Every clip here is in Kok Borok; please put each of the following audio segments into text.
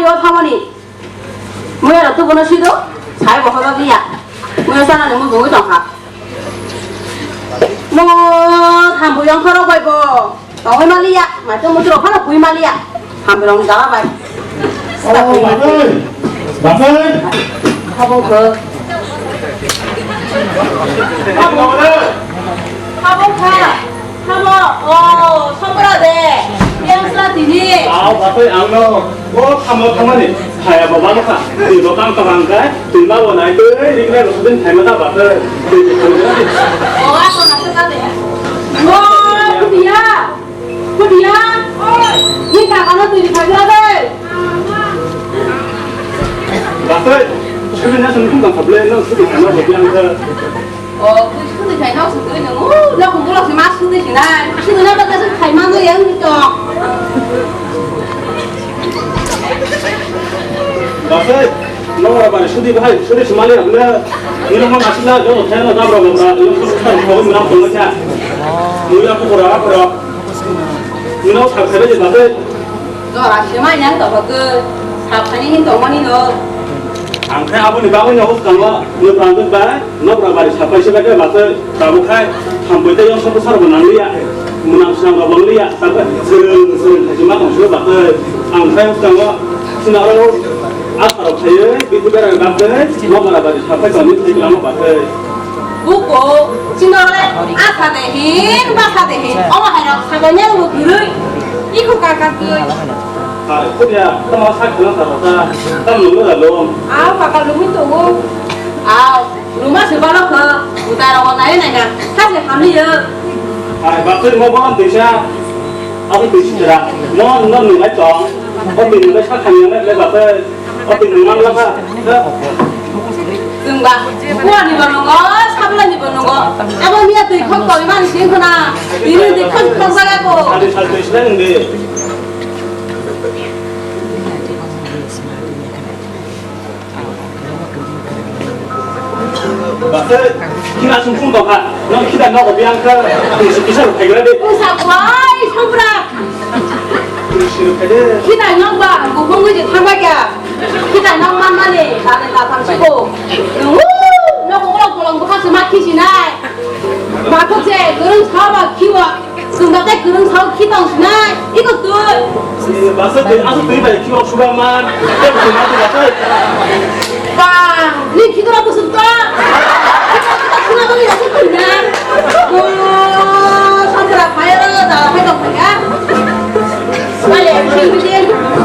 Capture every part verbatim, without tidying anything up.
Yo thamani. Muya rok tubuno sido. Sai bo hoda dia. Muya sana ni mu bungwi tongkha. Mo thambu yang khoro bai bo. Tongwi maliya. Mai tu mutu rok phano bui maliya. Thambu rong dala bai. Oh, babai. Babai. Habo kho. Habo kha. Habo, o, sopra de. Yang sila tini. Aw, batai, ang no. Bo tamo thamani. Khaya bo bano kha. Twi bo kam tong ang kai. Twi ma bo nai twi. Rik nai bo sudin khai ma ta batai. Twi bo khai ma ta. O, ako na sila de. O, kudia. Kudia. Oi. Ni ka kana twi khai ma de. Batai. Sudin na sudin kam khable no sudin khai ma bo biang kha. O, twi sudi khai nok sudi nung. U, nok bumbu lok si mas sudi sinai. Sudi na bata sudi khai mano yang to. Basai, nok ora bari sudi bahai, sudi si mali abla. Ni nok ma sila jo khai no dabra dabra. Ni nok sudi khai no nam tong cha. Ni nok ko ra ko ra. Ni nok sa khai je basai. Jora sima yang to hok. Sa phani ni to mani no. Ang khai aboni bagwi no hok tang lo. Ni pang ba. Nokra bari sapai se bai khe bathai tabuk khai thampui tei yong sabo sar bo nang liya. Mwnam swnam rok bo nang liya. Tabuk swrwng swrwng khai ma tong sio bathai. Ang khai swkango sina oro asa rok khaiwi bithi bera gabde nokra bari sapai tong ni thai lama bathai. Buko sina ore asa de hin basa de hin omo hai rok sago nyang bo gurui. Iko kaka gui. Hai, kudia tamo sak khana sa rok ta. Tam nungla lo. Aw kaka lumi tongo. Aw. Ruma se balo kho, utai rok nai nai na, sa se hamni yo. Ai, bakri mo bang tisa, aku tisi tera, mo no nung lai tong, o tini lai sa khani le le bakri, o tini mang la kha. Tungba, bua ni bo nungo, sabla ni bo nungo, abo ni ya tui khok tong mani sing khona, ini tui khok khok jaga ko. Sadi sadi tui sila nung de. Bakhe, khina sung sung tongkha. Nang khina nogo biang kha. Kisa, kisa rok phaigra de. Usa khwlai, Songpra. Kisa rok phaide. Khina nokba, kubung gui je thangba kya. Khina nok man mani, dale da thang siko. Nung, nok bolong bolong bukha se ma khisinai. Ma khok se, gurung saba khiwa. Chwng da tei kwrwng sao khi tong sinai, iko twi. Basa twi, aswk twi bai khi rok suba man. Tei bo twi ma twi basa. Ba, ni khi rok kusuk to. Suna bani rok twi na. O, sangra phai ro da phai tong phai ya. Bale, khi bide.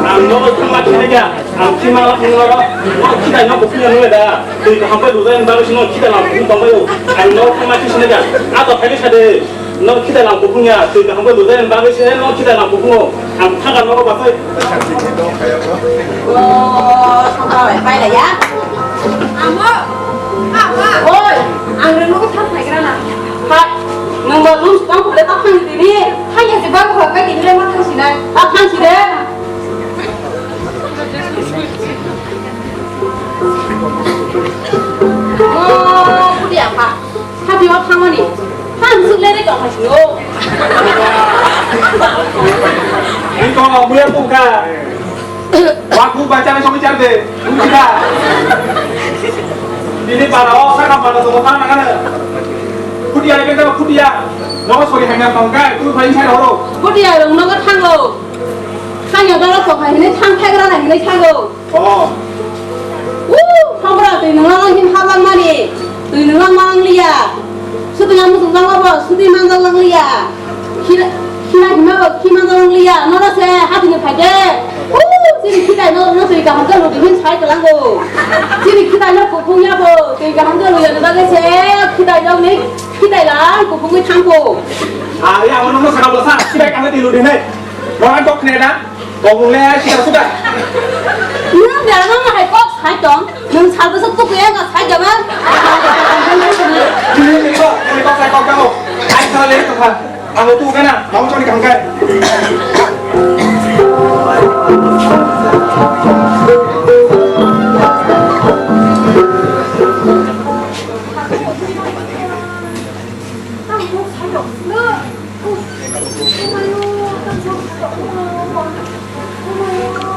Ang no thang ma khi ga. Ang khi ma la khi no ro. Mo khi dai no ko khi no da. Twi ka hampai du dai ba si no khi da la khu tong ba yo. Ang no thang ma khi sine ga. A to phai sa de. Nok khita lang kuphung ya, twi kaham khe lujai bagwi se nok khita lang kuphungo. Ang thangka nogo bathai. O, songkha bai pailai ya. Amo, apa? Oi, ang rwngno thang phaigra na. Ha, nwng bo lum tang khule ta thang tini. Thang ya je bang khok bai tini le ma thang sinai. Ta thang si de. O, khudi apa? Hati o thangmani. Tang suk le de tong hai sino. Ni tong o muya tong kha. Wa ku ba chana song char de. Ku ka. Ini para o saka para to ta na kana. Kudia le ta kudia. No sori hanya tong ka. Tu bai sai ro. Kudia rong no ka thango. Sanya dara to hai ne thang thai gra na ne thango. O. Woo, Songpra, twi nunglang lang hin hablang mani. Twi nunglang mang liya. Sudi yang musung lang abo, sudi manjak lang liya. Khina, khina hima bo, khi manjak lang liya. Nono se, hati ni phaide. Woo, chini khitai no, no twi kaham jalo di hin sai kalango. Chini khitai no kuphung ya bo, twi kaham jalo ya ni bagwi se, khitai no ni, khitai lang kuphung ni thangko. Ari amo no sakal basa, khitai kaham di ludi nai. Nono tok ne da. Kobong le ai sida suda. Nwng de ano hai kok sai tong. Nwng sal bwswk tuku ya ga sai jaba. Ini ini kok, ini kok sai kok kamu. Ai sal le kok. Kamu tu kana, kamu kau ni kamu kai.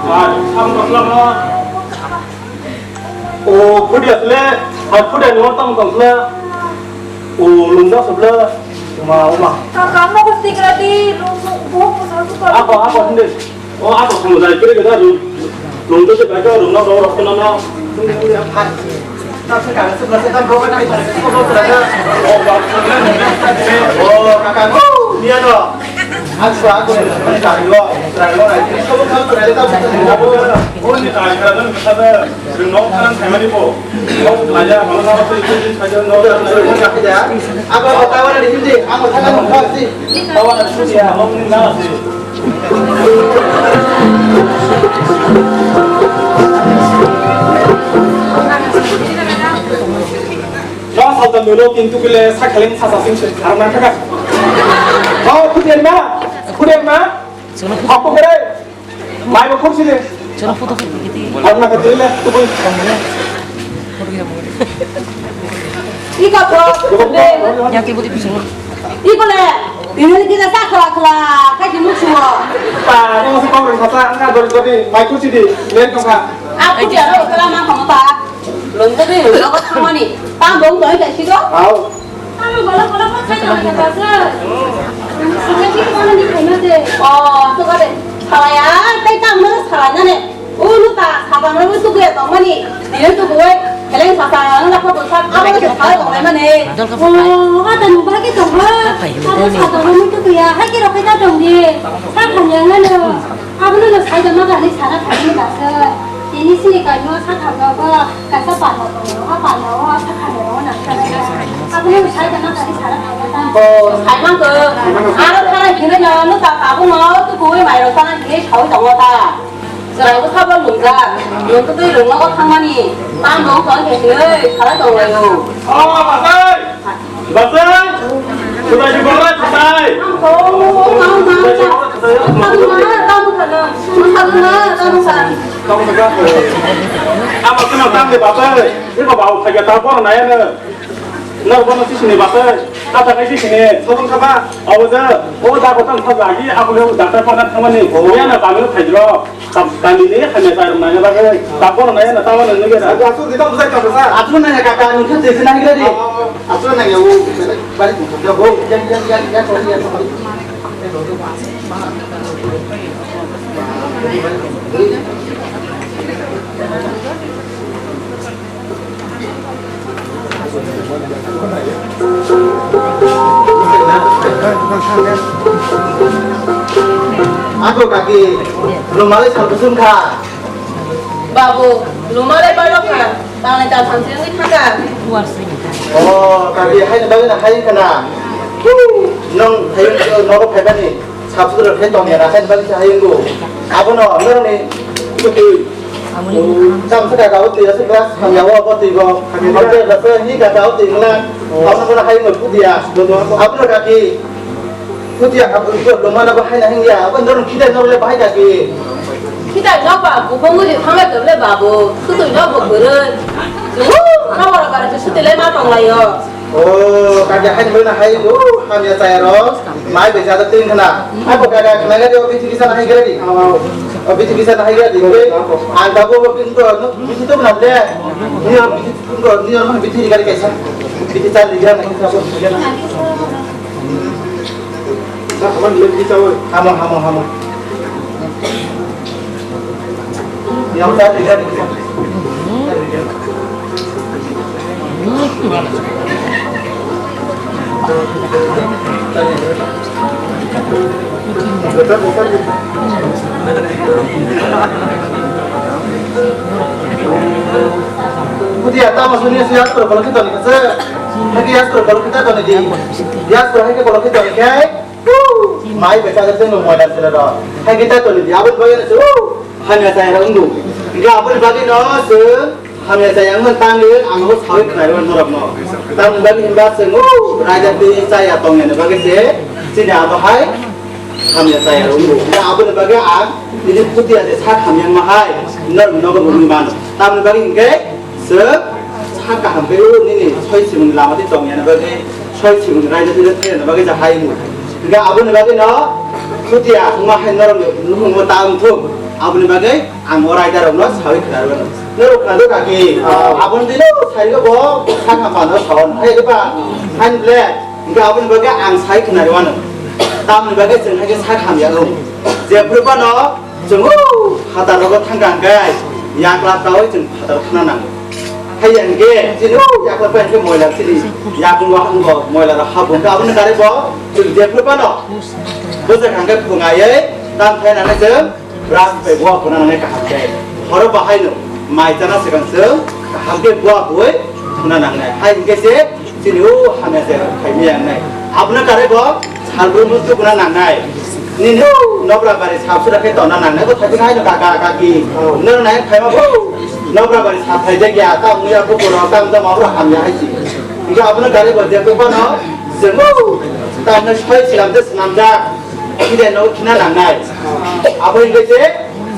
Ar, sam kasla ma. O, phudia sle, ar phudia ni tong tong sle. O, lungda sle, ma, o ma. Kaka, mo ko sikra di, lung, lung, bo ko sa su ko. Apa, apa, hindi. O, apa, kung dai kiri kita lung, lung tu si baca lung na ro ro na na. No, salta nulo kintu kile sakhaleng sasa sing sing arma kaka. Oh, kudian ma, kudian ma. Aku kere, mai bo kursi de. Arma kaka dile, tu pun. Iko to, ya ke budi bisa. Iko le, ini kita tak kela kela, kayak gini semua. Pa, no, si kau rasa angka dori dori, mai kursi di, lihat kau kak. Aku dia lo kela mah kamu tak. Lungtwi nogo thangmani. Tamo wng tongwi kaisa do? Au. Tamo bola bola bola khai tongwi kaisa. Sini sini mana ni khaima de. O, to gade. Salaya, tei tamo salai nani. Unu ta sabang ro tu gaya tongmani. Dia tu gaya. Heleng sasa ang lakha bolsa. Abo ke salai tonglai mani. O, ada nubagi tongma. Abo sa tongma tu gaya. Hai kiro khai ta tongdi. Sa khanyang nani. Abono no saida ma gani sana thani basa. Tini sini kaino sa thangno bo kaisa pano tongo, a pano o sa thani ro na thani. Abono no saida ma gani sana thani ta. O, saima ko. Aro thana hine no no ta abono tu koi mai ro sana hine sawi tongo ta. Serai ko sabo lungja. Lung ko tei lung no thangmani. Tam dong tong hine sara tong layo. O, basai. Basai! Kutai di bola, kutai! Ama kena tang de basai. Ini kau bau kaya tabor naya ne. Nor bono sisini basai. Kata kai sisini. Sobon kaba. Awaja. Oh, da kota kota lagi. Aku lihat data pada teman ni. Oh, ya na kami kayak Tam-, tamni ni hamya chai rok naina bagwi, tabuk no nai na, tabuk no nugwi na. Aswk di tong bwsai tong bwsa. Aswk nai na kaka, nung khe twi nai gari. Aswk nai ya, o, bari tong khe bo, yang, yang, yang, yang, yang, yang. Ako kaki, lumalai sal kusung kha. Babu, lumalai balok kha, tanglai tal samsiri wngwi thangkha. Oh, kaki, haini bagwi na hai wngkha na? Nung hai wngkha, nogo phaibani. Sabsukro khe tongya na khe bagi sa hayungo. Abono norni kutui. Tam sa ka ka twi asa glass hamya o bo twi bo. Hamya da sa hi ka ka twi ngla. Abono bono hayungo kutiya. Abono kaki. Kutiya ka ko loma na bo hayna hingya. Abo norni khidai norle bahai kaki. Khidai no ba bubongo ri thangla tole babu. Kutui no bo bwrwi. Hu, no ora bara sutile ma tonglayo. O, kaki hai mena hai, o, hamya chaya rok. Mai bai jada tin khna. Hai bo kaka khna gadi, o, bithi kisa hai gadi. O, bithi kisa hai gadi. Ang babu, o, bithi to, no, bithi to na le. Ni o, bithi to, ni o, bithi gadi kaisa. Bithi char di gadi. Hamo, hamo, hamo. Yang tadi kan. Kutia tamo suni siya, pero kalau kita ni kasi, lagi ya, pero kalau kita tu ni di, ya, pero kita kalau kita ni kaya, Mai bai chajak tei nwng moila sila rok. Hai khe tai toni di, aboni bagwi no se, o, hamya chaya rok wngdu. Hingke aboni bagwi no se hamya chaya wngmani tangwi ang no sawi khnai rw norok no. Tamoni bagwi hinba se, o, raida tei chaya tongya ni bagwi se, chini abo hai hamya chaya rok wngdu. Hingke aboni bagwi ang nini khutia je sak hamya ma hai norok nogo bo wngwi mano. Tamoni bagwi hingke Chwng sa kaham khe o nini soi simung lama twi tong yani bagwi, soi simung raida twi thai yani bagwi ja hai mu. Hingkhe aboni bagwi no khutia wngma hai norok ni nukhungo ta wngthung. Aboni bagwi ang o raidarokno sawi khnarwano. Norok khnado kaki? Aboni dino sairwkhe bo sakha mano sawan. Hai diba? Hain ble. Hingke aboni bagwi ang sai khnarwano. Tamoni bagwi chwng hai khe sak hamya wng. Jephru phano chwng o phataro thangkha hingke yakla tawi chwng phataro thangna nango. Hai hingke chini o yakla pai hingke moila chini yakung o hango moila rok habung. Aboni kare bo chwng jephru phano bwsa hingke phungai tam khainani chwng Rak bai buwa phuna nangnai kaham khe. Horo bahaino mai chana swkang chwng kaham khe buwa bui phuna nangnai. Hai hwnkhe se chini o hamya se khaimya wngnai. Abono kare bo salbrum no tukuna nangnai. Nini o nobra bari sap sura khe tonna nangnai. Bo thaibi haino kaka kaki. Noro nai khaima bo nobra bari sap thai jak ya. Ta muya ko boro tam to ma bro hamya hai si. Hingke abono kare bo je ko no. Jemo. Ta no soi silam de snam jak. Kide no khina nangnai. Abo hingke je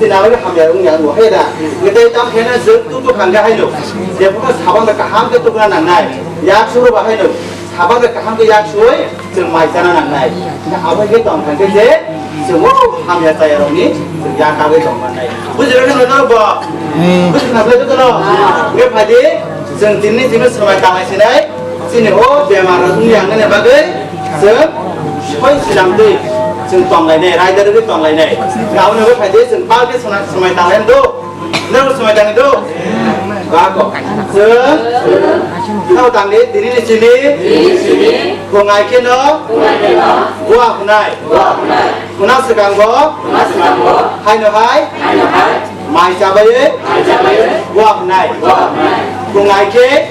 chini abo hamya wngya wngbo hai da. Ngetai tam khena je tu tu khangga hai no. Je buka sabang da kaham ke tukna nangnai. Yak suru ba hai no. Sabang da kaham ke yak sui je mai chana nangnai. Na abo hingke tong khangke je je mo hamya chaya rokni ya kabe tong mannai. Bujiro no no bo. Bujiro na bo no. Nge phadi je tini tini samai tangai sinai. Chini o bemar rok wngya wngnani bagwi chwng soi swnamtwi chwng tonglainai, raida rwgwi tonglainai. Aboni bagwi phaidi chwng palke swna-, swmai tanglaino do. Nang swmai tangwi do. Bako. Chwng tao tangdi, tini ni chini. Phungai kheno. Bua hwnai. Hwna swkango. Haino hai. Mai chabai. Bua hwnai. Phungai khe.